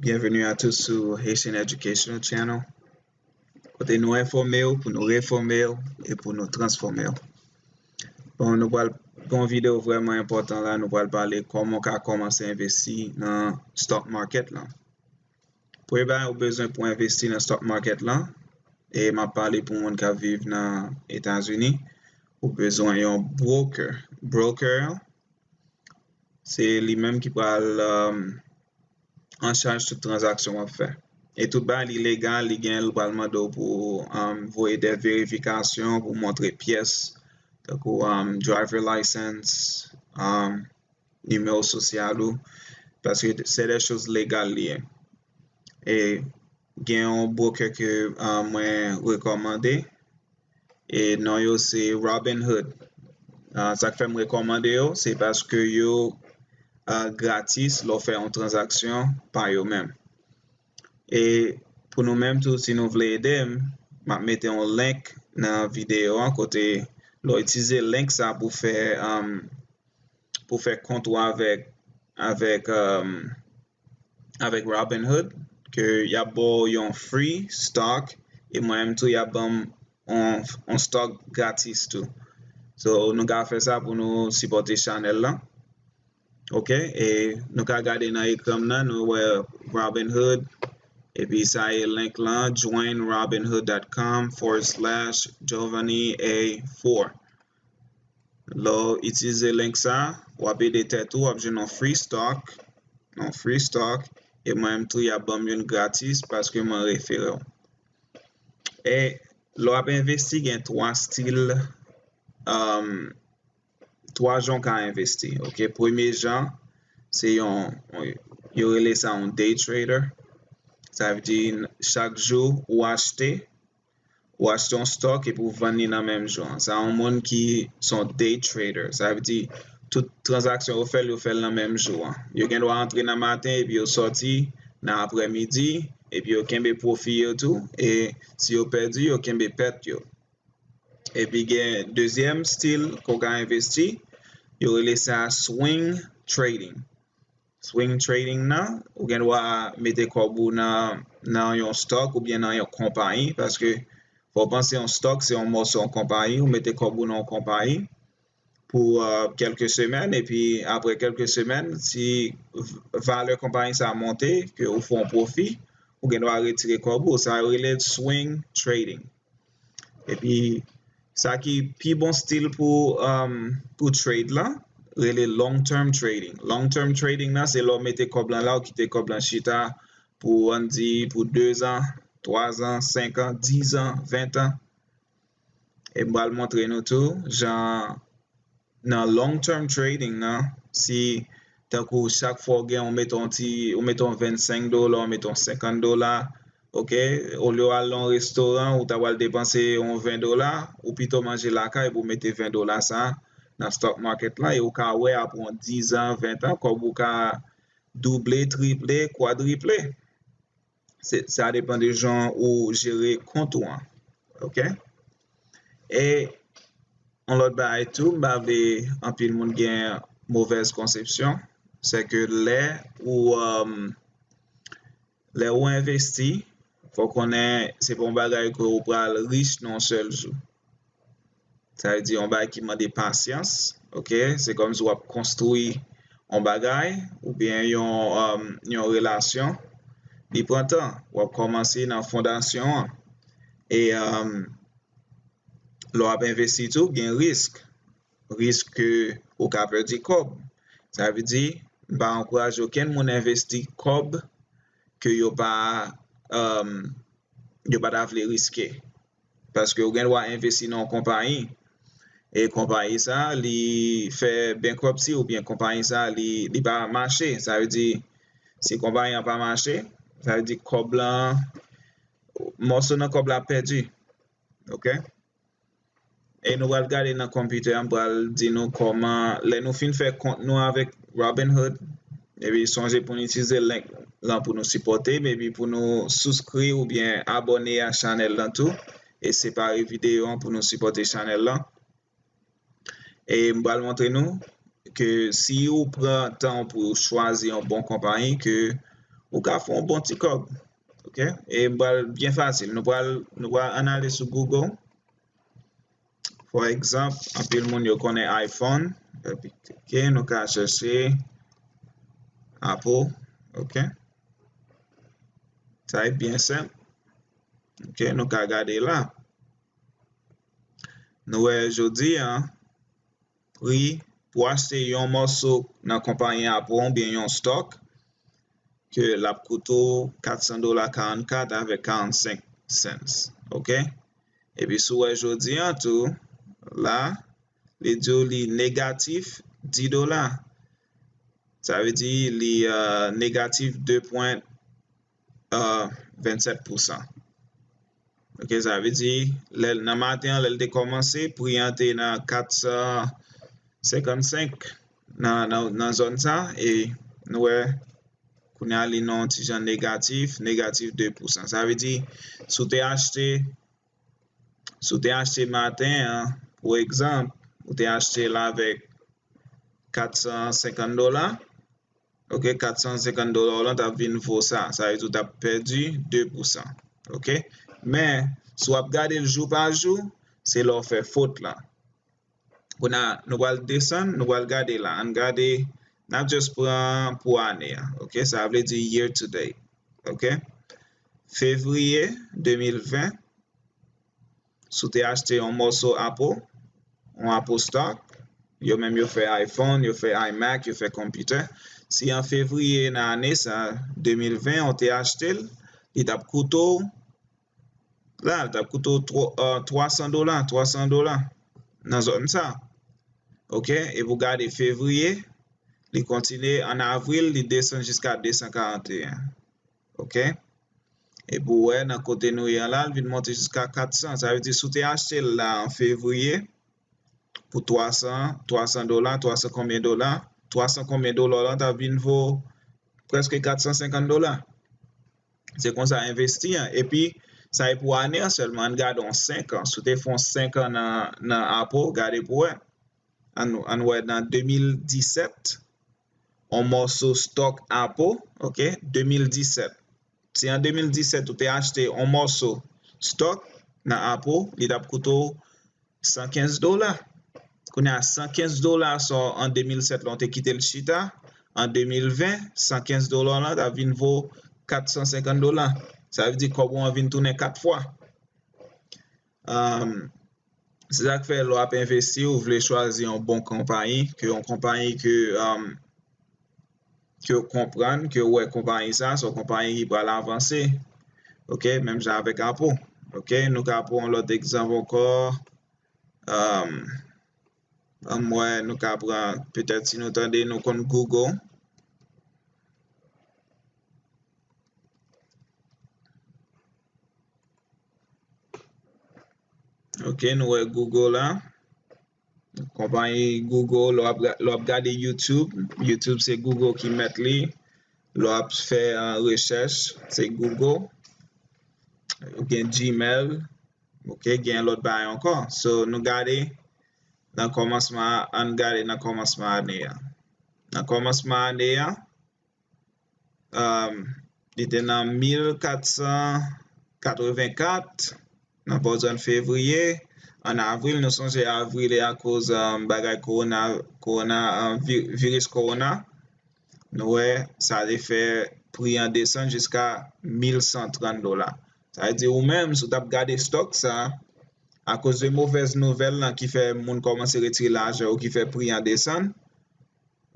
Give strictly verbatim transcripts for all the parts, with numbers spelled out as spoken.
Bienvenue à tous sur Haitian Educational Channel. Kote nou enfòme w, pou nou refòme w e pou nou transfòme w. Bon, nou pral gen yon videyo vrèman enpòtan la, nou pral pale kòman w ka kòmanse envesti nan stock market lan. Premye bagay ou bezwen pou envesti nan stock market lan, e m ap pale pou moun k ap viv nan Etazini, ou bezwen yon broker. Broker, se li menm ki pral, um, an chaj tout tranzaksyon w ap fè. E tout bagay li legal, li gen, li pral mande w pou, um, voye de verifikasyon, pou montre pyès, tankou, um, driver license, um, nimewo sosyal ou, paske se de choz legal li ye. E gen yon broker ke, uh, mwen rekòmande, e non yo se Robinhood. Uh, sa k fè m rekòmande yo, se paske yo, uh, gratis lè w fè yon tranzaksyon pa yo menm. E pou nou menm tou, si nou vle ede m, m ap mete yon link nan videyo an kote lè w itilize link sa pou fè, um, pou fè kont ou avèk, avèk, um, avèk Robinhood, ke y ap ba w yon free stock, e mwen menm tou y ap ban m yon, yon stock gratis tou. So, nou ka fè sa pou nou sipòte chanèl lan. Ok, e nou ka gade nan ekran m nan, nou wè Robinhood, epi sa e link lan, join robinhood dot com forward slash Giovanni A four. Lè w itilize link sa, w ap ede tèt ou, w ap jwenn yon free stock, yon free stock, e mwen menm tou y ap ban m youn gratis paske mwen refere w. E lè w ap envesti, gen twa stil, um, twa jan w ka envesti. Ok, premye jan, se yon, yo rele sa yon day trader. Sa vle di chak jou ou achte, ou achte yon stock epi ou vann li nan menm jou an. Sa yon moun ki se yon day trader. Sa vle di tout tranzaksyon yo fè l, yo fè l nan menm jou an. Yo gen dwa antre nan maten epi yo sòti nan aprèmidi, epi yo kenbe pwofi yo tou, e si yo pèdi, yo kenbe pèt yo. Epi gen dezyèm stil ke w ka envesti, yo rele sa swing trading. Swing trading nan, ou gen dwa mete kòb ou nan, nan yon stock oubyen nan yon konpayi, paske fò w panse yon stock se yon mòso yon konpayi, ou mete kòb ou nan yon konpayi pou, euh, kèlke semèn, epi apre kèlke semèn, si v-, valè konpayi sa a monte, ke ou fè yon pwofi, ou gen dwa retire kòb ou, sa yo rele swing trading. Epi, sa ki pi bon stil pou, um, pou trade lan, rele long term trading. Long term trading nan, se lè w mete kòb lan la, ou kite kòb lan chita pou, ann di, pou de zan, twa zan, senk an, diz an, ven an. E m pral montre nou tou jan nan long term trading nan, si tankou chak fwa w gen, ou mete yon ti, ou mete yon vennsenk dola, ou mete yon senkant dola, ok, olye w al nan yon restoran, ou ta pral depanse yon ven dola, ou pito manje lakay pou mete ven dola sa nan stock market lan, e ou ka wè apre yon diz an, ven an, kòb ou ka double, triple, kwadriple. Se, sa depann de jan ou jere kont ou an. Ok? E yon lòt bagay tou, m pa vle anpil moun gen movèz konsepsyon, se ke lè ou, um, lè ou envesti, fò konnen se pa yon bagay ke ou pral rich nan yon sèl jou. Sa vle di yon bagay ki mande pasyans, ok? Se kòmsi w ap konstwi yon bagay oubyen yon, um, yon relasyon. Li pran tan. W ap kòmanse nan fondasyon an. E, um, lè w ap envesti tou, gen risk. Risk ke ou ka pèdi kòb. Sa vle di, m pa ankouraje okenn moun envesti kòb ke yo pa, um, yo pa ta vle riske. Paske ou gen dwa envesti nan yon konpayi, e konpayi sa, li fè bankruptcy oubyen konpayi sa, li, li pa mache. Sa vle di, si konpayi an pa mache, sa vle di kòb lan, mòso nan kòb la pèdi. Ok? E nou pral gade nan konpitè an, m pral di nou kòman, lè nou fin fè kont nou avèk Robinhood, epi sonje pou nou itilize link lan pou nou sipòte m, epi pou nou souskri oubyen abòne a chanèl lan tou, e separe videyo an pou nou sipòte chanèl lan. E m pral montre nou ke si ou pran tan pou chwazi yon bon konpayi, ke ou ka fè yon bon ti kòb. Ok? E m pral byen fasil. Nou pral, nou pral ann ale sou Google. For example, anpil moun yo konnen iPhone. Epi, ok, nou ka chèche Apple. Ok? Sa e byen senp. Ok, nou ka gade la. Nou wè jodi a, pri pou achte yon mòso nan konpayi Apple oubyen yon stock, ke l ap koute w kat san dola karannkat avèk karannsenk cents. Ok? Epi si w wè jodi a tou, la, li di w li negatif dis dola. Sa vle di li uh, negatif de pwen uh, vennsèt pousan. Ok, sa vle di lè nan maten an, lè l te kòmanse, pri an te nan kat san senkannsenk nan, nan, nan zòn sa, e nou wè kounye a li nan yon ti jan negatif, negatif de pousan. Sa vle di si w te achte, si w te achte maten an, pou egzanp, ou te achte l avèk kat san senkant dola, ok, kat san senkant dola w lan t ap vin vo sa. Sa vle di w t ap pèdi de pousan. Ok? Men, si w ap gade l jou pa jou, se lè w fè fot la. Kounye a, nou pral desann, nou pral gade la. Ann gade, n ap just pran pou ane a. Ok? Sa vle di year to date. Ok? Fevriye de mil ven, si w te achte yon mòso Apple, yon Apple stock, yo menm yo fè iPhone, yo fè iMac, yo fè konpitè. Si an fevriye nan ane sa, de mil ven, ou te achte l, li t ap koute w, la, li t ap koute w twa san dola, twa san dola nan zòn sa. Ok? E pou gade fevriye, li kontinye, an avril, li desann jiska de san karanteyen. Ok? E pou wè nan kote nou ye an la, l vin monte jiska kat san. Sa vle di si w te achte l la an fevriye pou twa san, twa san dola, twa san konbyen dola, twa san konbyen dola w lan t ap vin vo prèske kat san senkant dola. Se konsa envesti an. Epi, sa e pou ane an sèlman. Ann gade yon senk an. Si w te fè yon senk an nan, nan Apple, gade pou wè. Ann, ann wè nan de mil disèt, yon mòso stock Apple, ok, de mil disèt. Si an de mil disèt ou te achte yon mòso stock nan Apple, li t ap koute w san kenz dola. Kounye a, san kenz dola sa an de mil sèt la, ou te kite l chita, an de mil ven, san kenz dola w lan t ap vin vo kat san senkant dola. Sa vle di kòb ou an vin tounen kat fwa. Um, Se sa k fè lè w ap envesti, ou vle chwazi yon bon konpayi, ke yon konpayi ke, um, ke w konprann, ke w wè konpayi sa, se yon konpayi ki pral avanse. Ok, menm jan avèk Apple. Ok, nou ka pran yon lòt egzanp ankò. Um, ann wè, nou ka pran, petèt si nou tande, nou konn Google. Ok, nou wè Google la. Konpayi Google, lè w ap, lè w ap gade YouTube, YouTube se Google ki mèt li. Lè w ap fè uh, rechèch, se Google. Ou gen Gmail. Ok, gen lòt bagay ankò. So, nou gade nan kòmansman, ann gade nan kòmansman ane a. Nan kòmansman ane a, um, li te nan mil kat san katrevenkat nan bò zòn fevriye. An avril, nou sonje avril e akoz um, bagay kowona, kowona, um, vi- viris kowona, nou wè sa te fè pri an desann jiska mil san trant dola. Sa vle di ou menm, si w t ap gade stock sa, akoz de movèz nouvèl lan ki fè moun kòmanse retire lajan yo, ki fè pri an desann,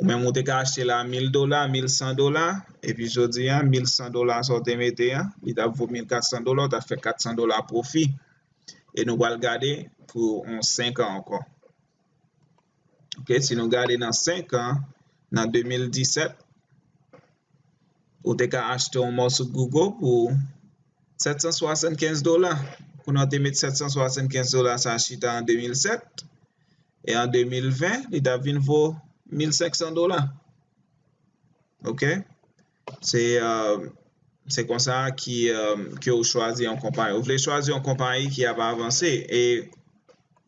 ou menm ou te ka achte l a mil dola, mil san dola, epi jodi a, mil san dola sa w te mete a, li t ap vo mil kat san dola, ou t ap fè kat san dola pwofi. E nou pral gade pou yon senk an ankò. Ok, si nou gade nan senk an, nan de mil disèt, ou te ka achte yon mòso Google pou sèt san swasannkenz dola. Kounye a w te met sèt san swasannkenz dola sa chita an de mil sèt, e an de mil ven, li t ap vin vo mil senk san dola. Ok? Se, uh, se konsa ki, uh, ke ou chwazi yon konpayi. Ou vle chwazi yon konpayi ki ap avanse e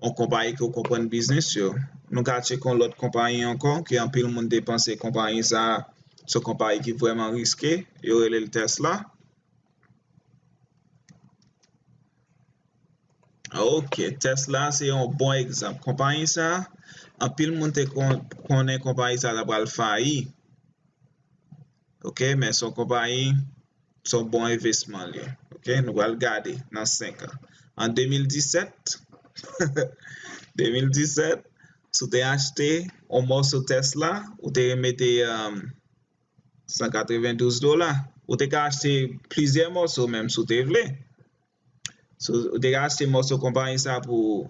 yon konpayi ke ou konprann biznis yo. Nou ka tcheke yon lòt konpayi ankò, ke anpil moun te panse konpayi sa Se yon konpayi ki vrèman riske, yo rele l Tesla. Ok, Tesla se yon bon egzanp. Konpayi sa, anpil moun te kon- konnen konpayi sa ta pral fayi. Ok, men se yon konpayi, se yon bon envestisman li ye. Ok, nou pral gade nan senk an. An de mil disèt, de mil disèt, si w te achte yon mòso Tesla, ou te mete um, san katrevendouz dola. Ou te ka achte plizyè mòso menm si w te vle. So, ou te ka achte mòso konpayi sa pou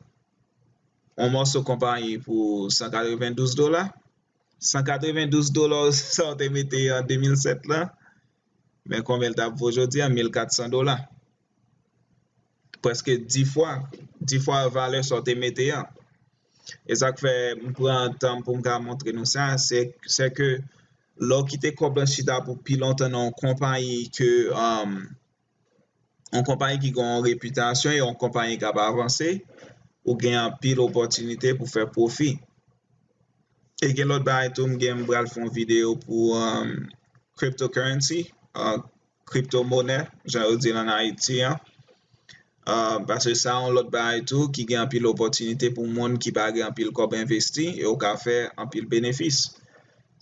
yon mòso konpayi pou san katrevendouz dola. San katrevendouz dola sa w te mete an de mil sèt la, men konbyen l t ap vo jodi a? Mil katsan dola. Prèske dis fwa, dis fwa valè sa w te mete an. E sa k fè m pran tan pou m ka montre nou sa, se, se ke lè w kite kòb lan chita pou pi lontan nan yon konpayi ke um, yon konpayi ki gen yon repitasyon e yon konpayi k ap avanse, ou gen anpil opòtinite pou fè pwofi. E gen lòt bagay tou, m gen m pral fè yon videyo pou um, cryptocurrency, uh, kripto monè, jan yo di l ann Ayiti an. Uh, paske sa yon lòt bagay tou ki gen anpil opòtinite pou moun ki pa gen anpil kòb envesti e yo ka fè anpil benefis.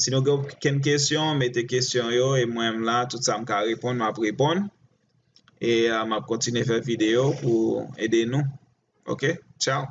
Si nou gen okenn kesyon, mete kesyon yo e mwen m la, tout sa m ka reponn, m ap reponn. E uh, m ap kontinye fè videyo pou ede nou. Ok, tchao.